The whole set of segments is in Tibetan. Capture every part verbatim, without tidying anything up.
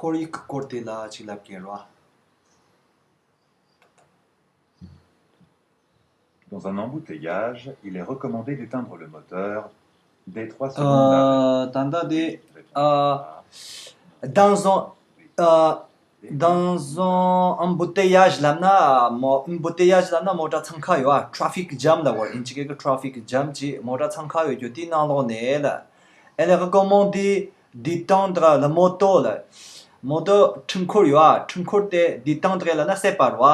ཁོར་ཡུག་གི་སྐོར་དེ་ལ་ཅིག་ལབ་ཀྱི་རེད་བ། Dans un embouteillage, il est recommandé d'éteindre le moteur dès trois secondes d'arrêt. ཨ། ད་ལྟ་དེ། ཨ། dans un ཨ། dans un embouteillage ལབ་ན། མོ། embouteillage ལབ་ན་མོ་ཊ་འཚང་ཁ་ཡོད་ཨ། traffic jam ལབ་དགོས། ཨིན་ཇི་སྐད་ཀྱི་traffic jam ཅིག་མོ་ཊ་འཚང་ཁ་ཡོད་རྒྱུ་དེའི་ནང་ལོགས་ནས་ལ། Elle est recommandée d'éteindre le moteur ལ། མོ་ཊ་འཕྲུལ་འཁོར་ཡོད་ཨ། འཕྲུལ་འཁོར་དེ་d'éteindre ལབ་ན་བསད་པ་རེད་བ།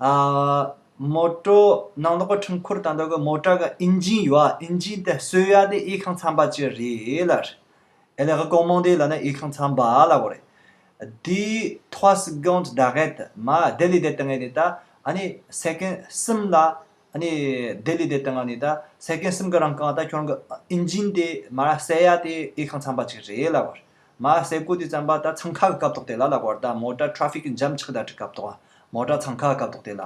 ཨ། མོ་ཊ་ནང་ལོགས་ཀྱི་འཕྲུལ་འཁོར་དང་འདོད་གི་མོ་ཊ་གི་ཨིན་ཇིན་ཡོད་ཨ། ཨིན་ཇིན་དེ་གསོད་ཡ་དེ་འོས་ཤིང་འཚམས་པ་ཅིག་རེད་ལ། Elle est recommandée ལབ་ན་འོས་ཤིང་འཚམས་པ་ལབ་དགོས་རེད། Dès trois secondes d'arrêt མ་བསྡད་ལས་བསྡད་བཏང་ངེས་དེ་ད། ཨ་ནི་སེ་ཀན་གསུམ་ལ། ཨ་ནི་བསྡད་ལས་བསྡད་བཏང་ངེས་ནི་ད་སེ་ཀན་གསུམ་གི་རིང་གང་ད་ཁྱོད་རང་གི་ཨིན་ཇིན་དེ་མར་བསད་ཡ་དེ་འོས་ཤིང་འཚམས་པ་ཅིག་རེད་ལབ་དགོས་རེད། མར་བསད་དགོས་དུས་ཙམ་པ་ད་འཚང་ཁ་གི་སྐབས་ཐོག་དེ་ལ་ལབ་དགོས་རེད། ད་མོ་ཊ་traffic jam ཆགས་བསྡད་དུས་སྐབས་ཐོག་མོ་ཊ་འཚང་ཁ་གི་སྐབས་ཐོག་དེ་ལ།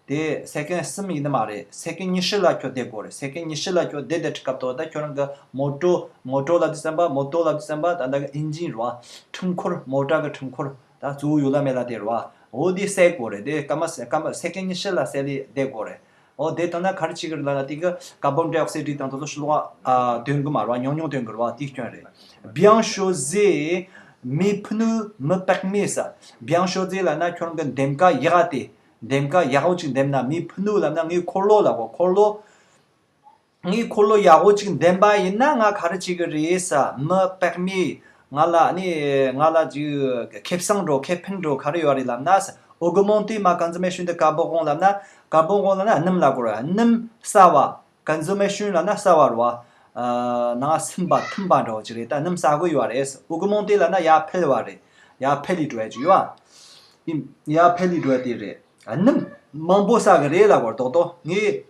དེ་སེ་ཀན་གསུམ་ཡིན་ནི་མ་རེད། སེ་ཀན་ཉི་ཤུ་ལ་ཁྱོད་བསྡད་དགོས་རེད། སེ་ཀན་ཉི་ཤུ་ལ་ཁྱོད་བསྡད་བསྡད་དུས་སྐབས་ཐོག་ད་ཁྱོད་རང་གི་མོ་ཊ། མོ་ཊ་ལབ་དུས་ཙམ་པ། མོ་ཊ་ལབ་དུས་ཙམ་པ་ད་ད་གི་ཨིན་ཇིན་རེད་བ། འཕྲུལ་འཁོར། མོ་ཊ་གི་འཕྲུལ་འཁོར་ད་གཙོ་བོ་ཡོད་ལ་མེད་ལ་དེ་རེད་བ། འོ་དེ་བསད་དགོས་རེད། དེ་སྐར་མ་སྐར་མ་སེ་ཀན་ཉི་ཤུ་ལ་བསད་ལས་བསྡད་དགོས་རེད། འོ་དེ་ལྟར་ན་ག་རེ་བྱེད་ཀྱི་རེད་ལབ་ན། དེ་གི་carbone dioxyde དང་དེ་ཚོ་ཕྱི་ལོགས་ཨ་ཐོན་གི་མ་རེད་བ། ཉུང་ཉུང་ཐོན་གི་རེད་བ། དེའི་སྐྱོན་རེད། Bien chausser mes pneus me permet ས། Bien chausser ལབ་ན་ཁྱོད་རང་གི་འདེམས་ཀ་ཡག་དེ། འདེམས་ཀ་ཡག་པོ་ཅིག་འདེམས་ན། mes pneus ལབ་ན་ངའི་འཁོར་ལོ་ལབ་དགོས། འཁོར་ལོ། ངའི་འཁོར་ལོ་ཡག་པོ་ཅིག་འདེམས་པ་ཡིན་ན་ང་ག་རེ་བྱེད་ཀྱི་རེད་ས། me permet ང་ལ་ནི་ང་ལ་ཅིག་ཁེ་བཟང་འགྲོ། ཁེ་ཕན་འགྲོ། ག་རེ་ཡོད་རེད་ལབ་ན་ས། Augmenter ma consommation de carburant ལབ་ན། carbone ལབ་ན་སྣུམ་ལབ་དགོས་རེད། སྣུམ་ཟ་བ། consommation ལབ་ན་ཟ་བ་རེད་བ། ཨ། ནང་སིམ་པ་ཐིམ་པ་འདྲ་བོ་ཅིག་རེད། ད་སྣུམ་ཟ་གི་ཡོད་རེད། Augmenter ལབ་ན་ཡར་འཕེལ་བ་རེད། ཡར་འཕེལ་ལས་འགྲོ་ཡ་ཅིག་ཡོད་ཨ། ཡར་འཕེལ་ལས་འགྲོ་ཡ་དེ་རེད། ཨ། སྣུམ་མང་པོ་ཟ་གི་རེད་ལབ་དགོས་རེད། རྡོག་རྡོག་ངས་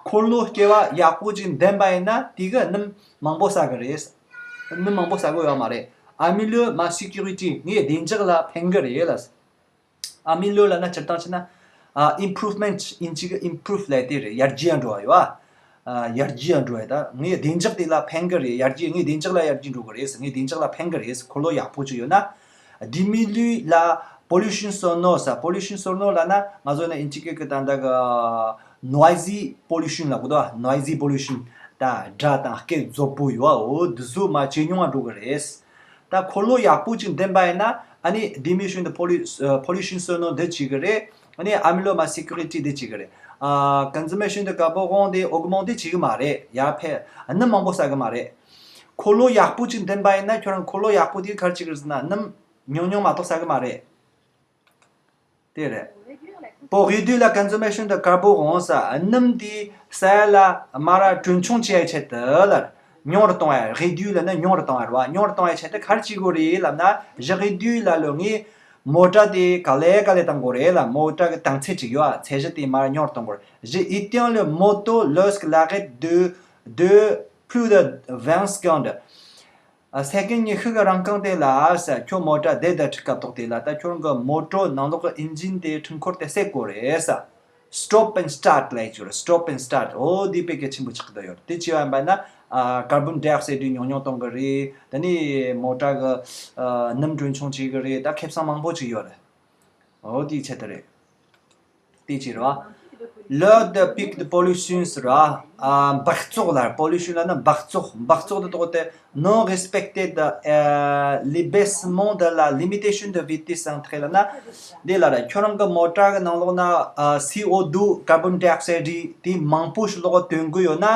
འཁོར་ལོ་སྐྱེ་བ་ཡག་པོ་ཅིག་འདེམས་པ་ཡིན་ན་དེ་གི་སྣུམ་མང་པོ་ཟ་གི་རེད། སྣུམ་མང་པོ་ཟ་གི་ཡོད་མ་རེད། Améliore ma sécurité ངའི་བདེ་འཇགས་ལ་ཕན་གི་རེད་ལབ། Améliore ལབ་ན་སྤྱིར་བཏང་བྱས་ན། ཨ། improvement ཨིན་ཇི་གི་improve ལབ་དེ་རེད། ཡར་རྒྱས་འགྲོ་བ་ཡོད་ཨ། ཨ། ཡར་རྒྱས་འགྲོ་བ་ད་ངའི་བདེ་འཇགས་དེ་ལ་ཕན་གི་རེད། ཡར་རྒྱས། ངའི་བདེ་འཇགས་ལ་ཡར་རྒྱས་འགྲོ་གི་རེད། ངའི་བདེ་འཇགས་ལ་ཕན་གི་རེད། འཁོར་ལོ་ཡག་པོ་ཅིག་ཡོད་ན། Diminue la pollution sonore ས། pollution sonore ལབ་ན་ང་ཚོ་ནི་ཨིན་ཇི་སྐད་ཀྱི་ད་ལྟ་གི་noisy pollution ལབ་གོ་དོ། noisy pollution ད་སྒྲ་དང་སྐད་རྫོབ་པོ་ཡོད་ཨ། འོ་འདི་ཚོ་མར་ཇེ་ཉུང་ང་འགྲོ་གི་རེད། ད་འཁོར་ལོ་ཡག་པོ་ཅིག་འདེམས་པ་ཡིན་ན། ཨ་ནི་diminution de pollu- ཨ། pollution sonore འདི་བྱེད་གི་རེད། ཨ་ནི་améliore ma sécurité འདི་བྱེད་གི་རེད། ཨ། consommation de carburant འདི་augmenter བྱེད་གི་མ་རེད། ཡར་འཕེལ། སྣུམ་མང་པོ་ཟ་གི་མ་རེད། འཁོར་ལོ་ཡག་པོ་ཅིག་འདེམས་པ་ཡིན་ན་ཁྱོད་རང་འཁོར་ལོ་ཡག་པོ་དེ་ག་རེ་བྱེད་གི་རེད་ཟེར་ན། སྣུམ་ཉུང་ཉུང་མ་གཏོགས་ཟ་གི་མ་རེད། དེ་རེད། Pour réduire la consommation de carburant ས། སྣུམ་དེ་ཟ་ཡ་ལ་མར་གྲོན་ཆུང་བྱེད་ཡ་ཆེད་དུ་ལ་ཉུང་རུ་གཏོང་ཡ། réduire ལབ་ན་ཉུང་རུ་གཏོང་ཡ་རེད་བ། ཉུང་རུ་གཏོང་ཡ་ཆེད་དུ་ག་རེ་བྱེད་དགོས་རེད་ལབ་ན། je réduis la ལོ་ངས་མོ་ཊ་དེ་ག་ལེ་ག་ལེ་བཏང་དགོས་རེད་ལ། མོ་ཊ་གི་དྭངས་ཚད་ཅིག་ཡོད་ཨ། ཚད་གཞི་དེ་མར་ཉུང་རུ་གཏོང་དགོས་རེད། Je éteins le moteur lorsque l'arrêt de de plus de vingt secondes ཨ། སེ་ཀན་ཉི་ཤུ་གི་རིང་གང་དེ་ལ་ས། ཁྱོད་མོ་ཊ་བསྡད་བསྡད་དུས་སྐབས་ཐོག་དེ་ལ་ད་ཁྱོད་རང་གི་མོ་ཊ་ནང་ལོགས་ཀྱི་ཨིན་ཇིན་དེ་འཕྲུལ་འཁོར་དེ་བསད་དགོས་རེད་ས། stop and start ལབ་ཀྱི་ཡོད་རེད། stop and start འོ་དེ་དཔེ་གལ་ཆེན་པོ་ཆགས་ཀྱི་ཡོད་རེད། དེ་བྱས་པ་ཡིན་པ་ན། ཨ། carbon dioxide ཉུང་ཉུང་གཏོང་གི་རེད། དེ་ནས་མོ་ཊ་གི་ཨ་སྣུམ་གྲོན་ཆུང་བྱེད་གི་རེད། ད་ཁེ་བཟང་མང་པོ་ཅིག་ཡོད་རེད། འོ་དེའི་ཆེད་དུ་རེད། དེ་བྱས་རེད་བ། L'heure de pic de pollution ཟེར་བ། ཨ། འབག་བཙོག་ལ་pollution ལབ་ན་འབག་བཙོག་འབག་བཙོག་དེ་ཐོག་དེ་non respect de ཨ་l'abaissement de la limitation de vitesse ཟེར་ཐལ་ལབ་ན། འདི་ལ་ར་ཁྱོད་རང་གི་མོ་ཊ་གི་ནང་ལོགས་ན་ཨ་སི་ཨོ་ཏུ་carbon dioxide དེ་མང་པོ་ཞིག་ལོག་ཐོན་གི་ཡོད་ན།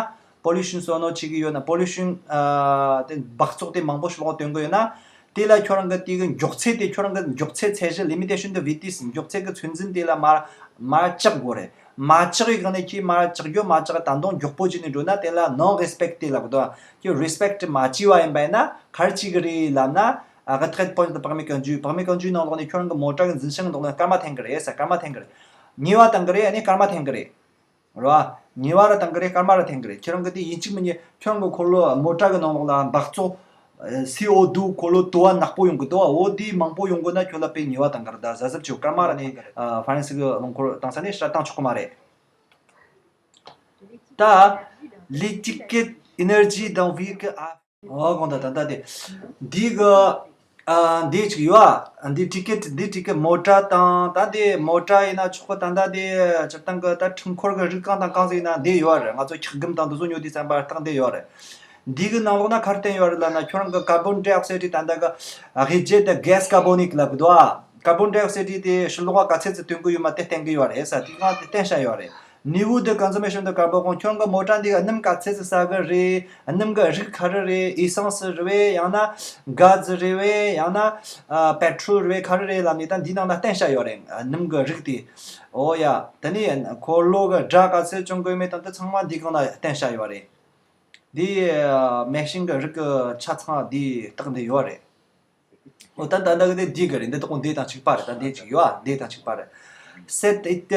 pollution སོགས་ནོ་བྱེད་ཀྱི་ཡོད་ན། pollution ཨ་དེ་འབག་བཙོག་དེ་མང་པོ་ཞིག་ལོག་ཐོན་གི་ཡོད་ན། དེ་ལ་ཁྱོད་རང་གི་དེ་གི་མགྱོགས་ཚད་དེ། ཁྱོད་རང་གི་མགྱོགས་ཚད་ཚད་གཞི་limitation de vitesse མགྱོགས་ཚད་ཀྱི་ཚོད་འཛིན་དེ་ལ་མར་མར་བཅག་དགོས་རེད། མར་བཅག་ཡི་གང་ནས་ཁྱེད་མར་བཅག་རྒྱུ་མ་བཅག་ད་དུང་མགྱོགས་པོ་བྱས་ནས་འགྲོ་ན་དེ་ལ་non respect ལབ་གི་འདུག་ཁྱེད་respect མ་བྱས་པ་ཡིན་པ་ཡིན་ན་ག་རེ་བྱེད་ཀྱི་རེད་ལབ་ན། ཨ་retraite point de permis conduite permis conduite ནང་ལོགས་ནས་ཁྱོད་རང་གི་མོ་ཊ་གི་འཛིན་ཤིང་ནང་ལོགས་ནས་སྐར་མ་འཐེན་གི་རེད་ཟེར། སྐར་མ་འཐེན་གི་རེད། ཉེས་པ་བཏང་གི་རེད། ཨ་ནི་སྐར་མ་འཐེན་གི་རེད། རེད་བ། ཉེས་པ་ར་བཏང་གི་རེད། སྐར་མ་ར་འཐེན་གི་རེད། ཁྱེད་རང་གི་དེ་ཡིན་གཅིག་མིན་གཉིས་ཁྱེད་རང་གི་འཁོར་ལོ་མོ་ཊ་གི་ནང་ལོགས་ལ་འབག་བཙོག་སི་ཨོ་ཏུ་འཁོར་ལོ་དུ་བ་ནག་པོ་ཡོང་གི་འདུག་འོ་དེ་མང་པོ་ཡོང་གི་ན་ཁྱོད་ལ་དཔེ་ཉེས་པ་བཏང་གི་རེད། ད་གཟབ་གཟབ་བྱེད། སྐར་མ་ར་ནི་ཨ་ཧྥ་རན་སི་གི་རླངས་འཁོར་བཏང་ས་ནས་སྲ་བཏང་ཆོག་གི་མ་རེད། ད་l'étiquette énergie d'un véhicule à ཨོ་དགོངས་དག་ད་ལྟ་དེ། འདི་གི་ ཨ། འདི་ཅིག་ཡོད་ཨ། འདི་ཊི་ཀེ་ཊི། འདི་ཊི་ཀེ་ཊི། མོ་ཊ་དང་ད་འདི་མོ་ཊ་ཡིན་ན་ཆོག་གི། ད་ད་འདི་སྤྱིར་བཏང་གི་ད་འཕྲུལ་འཁོར་གི་རིགས་གང་དང་གང་ཟིག་ཡིན་ན་འདི་ཡོད་རེད། ང་ཚོ་འཁྱག་སྒམ་དང་འདི་ཚོ་ཉོ་དུས་ཙམ་པ་རྟགས་འདི་ཡོད་རེད། འདི་གི་ནང་ལོགས་ན་ག་རེ་བསྟན་ཡོད་རེད་ལབ་ན། ཁྱོད་རང་གི་ཀར་བོན་ཌའི་ཨོག་སའིཌ་ད་ད་གི་རེ་ཇེཊ་གྷེ་སི་ཀར་བོ་ནིག་ལབ་གི་འདུག་ཨ། ཀར་བོན་ཌའི་ཨོག་སའིཌ་དེ་ཕྱི་ལོགས་ག་ཚད་ཙམ་ཐོན་གི་ཡོད་མེད་དེ་བསྟན་གི་ཡོད་རེད་ས། དེ་གང་དེ་བསྟན་བཞག་ཡོད་རེད། Niveau de consommation de carbone། ཁྱོད་རང་གི་མོ་ཊ་འདི་གི་སྣུམ་ག་ཚད་ཙམ་ཟ་གི་རེད། སྣུམ་གི་རིགས་ག་རེ་རེད། ཨེ་སེན་སི་རེད་བས། ཡང་ན་གྷ་ཛི་རེད་བས། ཡང་ན་ཨ་པེ་ཊྲོལ་རེད་བས། ག་རེ་རེད་ལབ་ནས་ད་འདི་ནང་ན་བསྟན་བཞག་ཡོད་རེད། སྣུམ་གི་རིགས་དེ། ཨོ་ཡ། དེ་ནས་འཁོར་ལོ་གི་སྒྲ་ག་ཚད་བྱུང་གི་ཡོད་མེད་དང་དེ་ཚང་མ་འདི་གང་ན་བསྟན་བཞག་ཡོད་རེད། འདི་ཨ་མེ་ཤིན་གི་རིགས་གི་ཆ་ཚང་འདི་རྟགས་འདི་ཡོད་རེད། འོ་ད་ད་ལྟ་གི་དེ་འདི་གི་རེད། འདི་དག་འདི་དང་གཅིག་པ་རེད། ད་འདི་གཅིག་ཡོད་ཨ། འདི་དང་གཅིག་པ་རེད། Cette éti-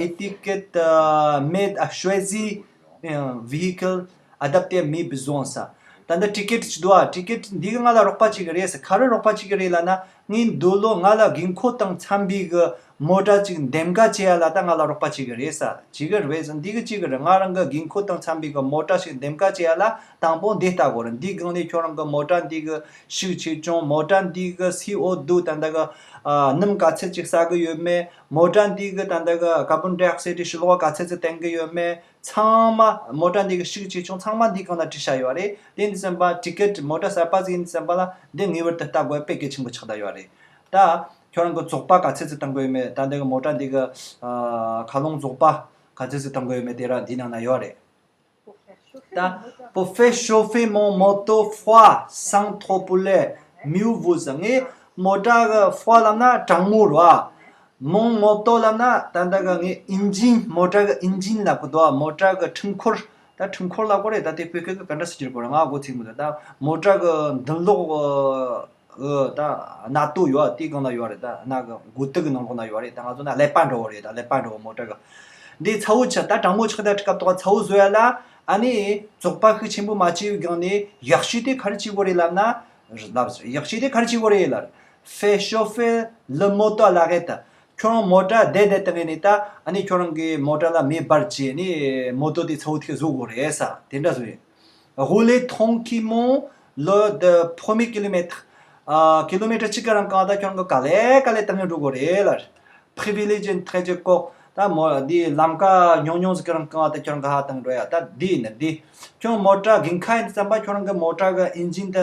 étiquette euh, m'aide à choisir un véhicule adapté à mes besoins. ས། ད་འདི་ཊི་ཀེ་ཊི་ཅིག་འདུག་ཨ། ཊི་ཀེ་ཊི་འདི་གི་ང་ལ་རོགས་པ་བྱེད་གི་རེད་ས། ག་རེ་རོགས་པ་བྱེད་གི་རེད་ལབ་ན། ངས་འདོད་བློ་ང་ལ་དགོས་མཁོ་དང་འཚམ་པའི་གི་མོ་ཊ་ཅིག་འདེམས་ཀ་བྱེད་ཡ་ལ་ད་ང་ལ་རོགས་པ་བྱེད་གི་རེད་ས། བྱེད་གི་རེད་ས། འདི་གི་བྱེད་གི་རེད། ང་རང་གི་དགོས་མཁོ་དང་འཚམ་པའི་གི་མོ་ཊ་ཞིག་འདེམས་ཀ་བྱེད་ཡ་ལ་དང་པོ་འདི་ལྟ་དགོས་རེད། འདིའི་སྒང་ནས་ཁྱོད་རང་གི་མོ་ཊ་འདི་གི་ཤུགས་ཆེ་ཆུང་། མོ་ཊ་འདི་གི་སི་ཨོ་ཌུ་ད་ལྟ་གི་ཨ་སྣུམ་ག་ཚད་ཅིག་ཟ་གི་ཡོད་མེད། མོ་ཊ་འདི་གི་ད་ལྟ་གི་ཀར་བོན་ཌའི་ཨོག་སའིཌ་ཕྱི་ལོགས་ག་ཚད་ཅིག་བཏོན་གི་ཡོད་མེད། ཚང་མ་མོ་ཊ་འདི་གི་ཤུགས་ཆེ་ཆུང་ཚང་མ་འདིའི་སྒང་ལ་བྲིས་བཞག་ཡོད་རེད། དེ་ཡིན་དུས་ཙམ་པ་ཊི་ཀེ་ཊི་མོ་ཊ་གསར་པ་ཟིག་ཡིན་དུས་ཙམ་པ་ལ་འདི་ངེས་པར་དུ་ལྟ་དགོས་དཔེ་གལ་ཆེན་པོ་ཆགས་བསྡད་ཡོད་རེད། ད་ཁྱོད་རང་གི་བཙོག་པ་ག་ཚད་ཅིག་བཏང་གི་ཡོད་མེད། ད་འདི་གི་མོ་ཊ་འདི་གི་ཨ་མཁའ་རླུང་བཙོག་པ་ག་ཚད་ཅིག་བཏང་གི་ཡོད་མེད་དེ་ར་འདི་ནང་ན་ཡོད་རེད། ད། Pour faire chauffer mon moto froid sans trop polluer, mieux vaut ས། ངས་མོ་ཊ་གི་ཧྥ་ལབ་ན་གྲང་མོ་རེད་བ། མོན་མོ་ཏོ་ལབ་ན་ད་ལྟ་གི་ངས་ཨིན་ཇིན། མོ་ཊ་གི་ཨིན་ཇིན་ལབ་གི་འདུག་བ། མོ་ཊ་གི་འཕྲུལ་འཁོར། ད་འཕྲུལ་འཁོར་ལབ་དགོས་རེད། ད་དེ་བོད་སྐད་གི་ག་འདྲ་ཟེར་གྱི་རེད་གོ་ར། ང་གོ་ཚིག་མི་འདུག་ད་མོ་ཊ་གི་མདུན་ལོགས་ཨོ་ད་གནག་ཏོ་ཡོད་ཨ། དེའི་སྒང་ན་ཡོད་རེད། ད་གནག་གི་མགོ་ཏོ་གི་ནང་ལོགས་ན་ཡོད་རེད། ད་ང་ཚོ་ན་ཀླད་པ་འདྲ་བོ་རེད། ད་ཀླད་པ་འདྲ་བོ་མོ་ཊ་གི། འདི་ཚ་བོ་ཆགས། ད་གྲང་མོ་ཆགས། ད་སྐབས་ཐོག་ཚ་བོ་བཟོ་ཡ་ལ་ཨ་ནི་བཙོག་པ་ཤུགས་ཆེན་པོ་མ་བྱས་པའི་སྒང་ནས་ཡག་ཤོས་དེ་ག་རེ་བྱེད་དགོས་རེད་ལབ་ན། ལབ་ཡག་ཤོས་དེ་ག་རེ་བྱེད་དགོས་རེད་ལབ། Faire chauffer le moteur à l'arrêt. ཁྱོད་རང་མོ་ཊ་བསྡད་བསྡད་བཏང་ནས་ད་ཨ་ནི་ཁྱོད་རང་གི་མོ་ཊ་ལ་མེ་འབར་བྱས་ནས་མོ་ཏོ་དེ་ཚ་བོ་དེ་བཟོ་དགོས་རེད་ས། དེ་འདྲ་བཟོ་ཡིན། Rouler tranquillement lors de premier kilomètre. ཨ། ཀི་ལོ་མི་ཊར་གཅིག་གི་རིང་གང་ད་ཁྱོད་རང་གི་ག་ལེ་ག་ལེ་བཏང་ནས་འགྲོ་དགོས་རེད་ལ། Privilégier un trajet court. ད་མོ་འདི་ལམ་ཀ་ཉུང་ཉུང་ཟིག་གི་རིང་གང་ད་ཁྱོད་རང་གི་ཧ་བཏང་འགྲོ་ཡ། ད་འདི་ནི་འདི་ཁྱོད་མོ་ཊ་འགན་ཁ་ཡིན་ཙམ་པ་ཁྱོད་རང་གི་མོ་ཊ་གི་ཨིན་ཇིན་ད་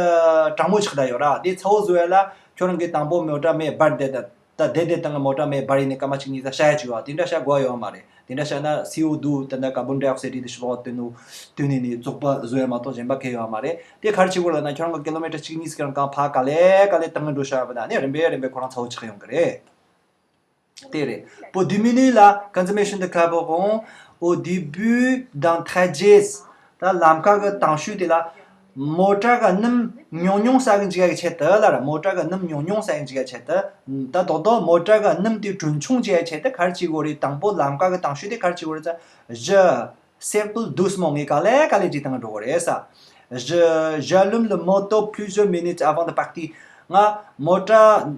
གྲང་མོ་ཆགས་ད་ཡོད་ར། འདི་ཚ་བོ་བཟོ་ཡ་ལ་ཁྱོད་རང་གི་དང་པོ་མོ་ཊ་མེ་འབར་བསྡད་ད། ད་བསྡད་བསྡད་བཏང་གི་མོ་ཊ་མེ་འབར་ཡིན་ནི་སྐར་མ་གཅིག་གཉིས་ཙམ་བྱ་ཡ་བྱེད་བ། དེ་འདྲ་བྱ་དགོས་ཡོད་མ་རེད། དེ་འདྲ་བྱས་ན་སི་ཨོ་ཌུ་ད་ལྟ་ཀར་བོན་ཌའི་ཨོག་སའིཌ་དེ་ཕྱི་ལོགས་བཏོན་ནུ་བཏོན་ནས་ནི་བཙོག་པ་བཟོ་ཡ་མ་གཏོགས་གཞན་པ་གང་ཡང་ཡོད་མ་རེད། དེ་ག་རེ་བྱེད་དགོས་ལབ་ན་ཁྱོད་རང་གི་ཀི་ལོ་མི་ཊར་གཅིག་གཉིས་ཀྱི་རིང་གང་ཕར་ག་ལེ་ག་ལེ་བཏང་གི་འགྲོ་བྱ་བ་ན་ནི་རིམ་པས་རིམ་པས་ཁོ་རང་ཚ་བོ་ཆགས་ཡོང་གི་རེད། དེ་རེད། Pour diminuer la consommation de carburant au début d'un trajet. ད་ལམ་ཁ་གི་དང་ཤོས་དེ་ལ་མོ་ཊ་གི་སྣུམ་ཉུང་ཉུང་ཟ་གི་འཇུག་ཡ་གི་ཆེད་དུ་ལ་ར། མོ་ཊ་གི་སྣུམ་ཉུང་ཉུང་ཟ་གི་འཇུག་ཡ་ཆེད་དུ། ད་རྡོག་རྡོག་མོ་ཊ་གི་སྣུམ་དེ་གྲོན་ཆུང་བྱེད་ཡ་ཆེད་དུ་ག་རེ་བྱེད་དགོས་རེད། དང་པོ་ལམ་ཁ་གི་དང་ཤོས་དེ་ག་རེ་བྱེད་དགོས་རེད་ཟེར། Je circule doucement. ངས་ག་ལེ་ག་ལེ་བྲིས་བཏང་འགྲོ་གི་རེད་ས། Je- j'allume le moteur plusieurs minutes avant de partir. ང་མོ་ཊ་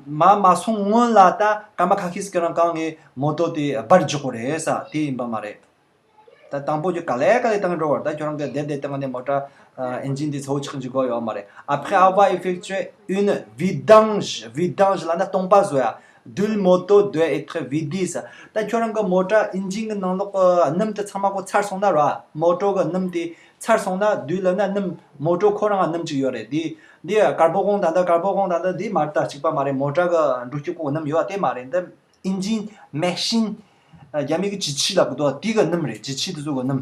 མར་མ་སོང་སྔོན་ལ་ད་སྐར་མ་ཁ་ཤས་ཤིག་གི་རིང་གང་ངས་མོ་ཏོ་དེ་འབར་འཇུག་གི་རེད་ས། དེ་ཡིན་པ་མ་རེད། ད་དང་པོ་རྒྱུ་ག་ལེ་ག་ལེ་བཏང་འགྲོ་བར། ད་ཁྱོད་རང་གི་བསྡད་བསྡད་བཏང་ནས་མོ་ཊ་ཨ་ཨིན་ཇིན་དེ་ཚ་བོ་ཆགས་འཇུག་དགོས་ཡོད་མ་རེད། Après avoir effectué une vidange. Vidange ལབ་ན་སྟོང་པ་བཟོ་ཡ། D'huile moteur doit être vidée ས། ད་ཁྱོད་རང་གི་མོ་ཊ་ཨིན་ཇིན་གི་ནང་ལོགས་གི་སྣུམ་དེ་ཚང་མ་ཁོ་ཚར་སོང་ན་ར། མོ་ཊ་གི་སྣུམ་དེ་ཚར་སོང་ན། D'huile ལབ་ན་སྣུམ། མོ་ཊ་ཁོ་རང་ང་སྣུམ་ཅིག་ཡོད་རེད། འདི་འདི་ཀར་བོ་ཀོང་ད་ལྟ་ཀར་བོ་ཀོང་ད་ལྟ་འདི་མ་རེད། ད་གཅིག་པ་མ་རེད། མོ་ཊ་གི་འགྲོ་སྐྱོད་གོ་སྣུམ་ཡོད་དེ་མ་རེད། འདི་ཨིན་ཇིན་མེ་ཤིན། རྒྱ་མི་གི་ཇི་ཆི་ལབ་གི་འདུག་དེ་གི་སྣུམ་རེད། ཇི་ཆི་དེ་ཚོ་གི་སྣུམ།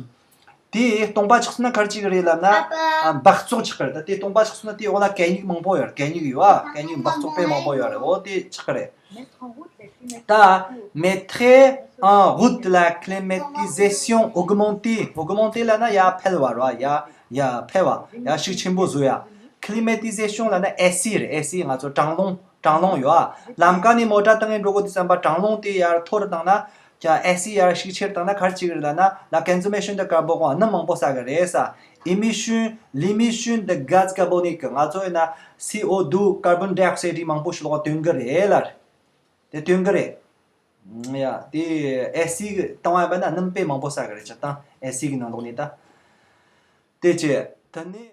དེ་སྟོང་པ་ཆགས་སོང་ན་ག་རེ་བྱེད་གི་རེད་ལབ་ན། ཨ་འབག་བཙོག་ཆགས་གི་རེད། ད་དེ་སྟོང་པ་ཆགས་སོང་ན་དེ་འོག་ལ་གད་སྙིགས་མང་པོ་ཡོད་རེད། གད་སྙིགས་ཡོད་ཨ། གད་སྙིགས་འབག་བཙོག་དཔེ་མང་པོ་ཡོད་རེད། འོ་དེ་ཆགས་གི་རེད། ད་mettre en route la climatisation augmentée. Augmenter ལབ་ན་ཡར་འཕེལ་བ་རེད་བ། ཡར་ཡར་འཕེལ་བ། ཡར་ཤུགས་ཆེན་པོ་བཟོ་ཡ། Climatisation ལབ་ན་ཨེ་སི་རེད། ཨེ་སི། ང་ཚོ་གྲང་རླུང་། གྲང་རླུང་ཡོད་ཨ། ལམ་ཀ་ནས་མོ་ཊ་བཏང་ནས་འགྲོ་དགོས་དུས་ཙམ་པ་གྲང་རླུང་དེ་ཡར་མཐོ་རུ་བཏང་ན། ཀྱང་ཨེ་སི་ཡར་ཤུགས་ཆེར་བཏང་ན་ག་རེ་བྱེད་གི་རེད་ལབ་ན། la consommation de carburant སྣུམ་མང་པོ་ཟ་གི་རེད་ས། Émission- l'émission de gaz carbonique. ང་ཚོ་ཡིན་ན་སི་ཨོ་ཌུ་carbon dioxide མང་པོ་ཞིག་ལོག་བཏོན་གི་རེད་ལ། དེ་བཏོན་གི་རེད། ཡ། དེ་ཨེ་སི་གི་བཏང་བ་ཡིན་པ་ན་སྣུམ་དཔེ་མང་པོ་ཟ་གི་རེད། སྤྱིར་བཏང་ཨེ་སི་གི་ནང་ལོགས་ནས་ད། དེ་བྱས་ད་ནི།